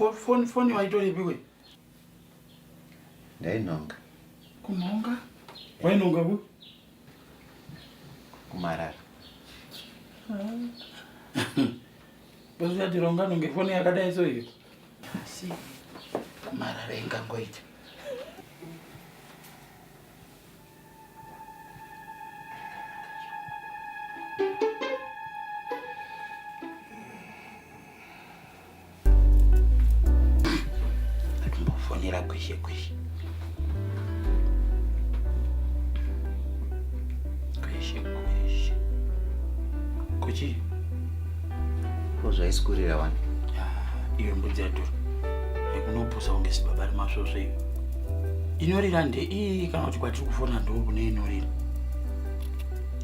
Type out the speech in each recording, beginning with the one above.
Foni foni waitorepi we? Ndainhonga. Kunhonga? Wainhonga ku? Kumarara. Basi ronga nonge foni yakadai so iyo. Asi marara ingangoita. Atimbofonera kweshe kweshe. Kweshe kweshe. Kuchi? Ko zvaisikurira wani? Ah, iyo mbudzi yadhura. Yekunopusa kunge sibaba remasvosve iyo. Inorira ndeiyi kana kuti kwatiri kufona ndo kune inorira.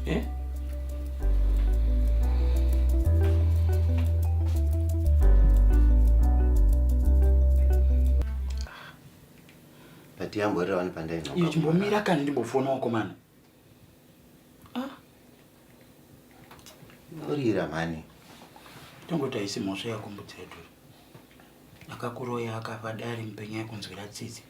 Eh? But yamborira wani pandainhonga. Iyo chimbomira kani ndimbofona wakomana. Ah. Inorira mhani. Tongoti haisi mhosva yako mbudzi yadhura. Akakuroya akafa dai ari mupenyu aikunzwira tsitsi.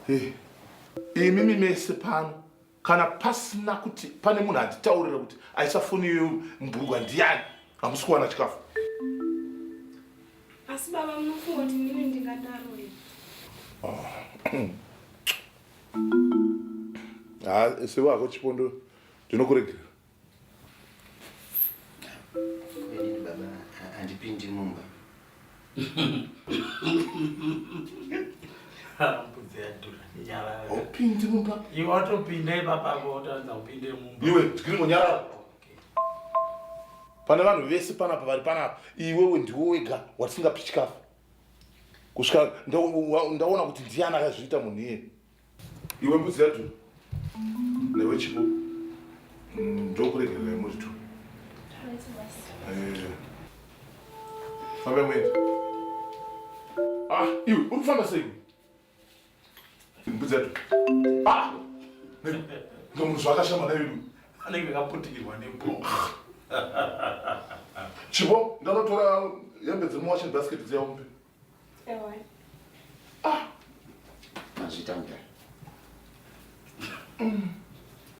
Hey, imimi mese pano kana pasina kuti pane munhu anditaurira kuti aisa foni iyoyo mubhurugwa ndiyani hamusi kuwana chikafu. Asi baba munofunga kuti inini ndingadaro here? Ha, sewe hako Chipondo ndinokuregerera. Inini baba handipindi mumba. Mbudzi yadhura. Nyarara. Haupindi mumba. Iwe watopinda ipapa apo wotaridza upinde mumba. Iwe ndikiri Pane vanhu vese panapa vari panapa iwewe ndiwe wega watisingapi chikafu. Kusvika ndaona kuti ndiani akazviita munhu iyeye. Iwe mbudzi yadhura newe Chipo ndokuregererai muri two. Eh. Fambai muende. Ah, iwe uri kufamba sei? Mbudzi yadhura. Ah! Ndomunhu zvakashama nayo. Anenge akaputikirwa nebhomba. Chipo, ndanotora hembe dziri muwashing basket dziya umupe. Ewa. Ah! Mazvita mudhara.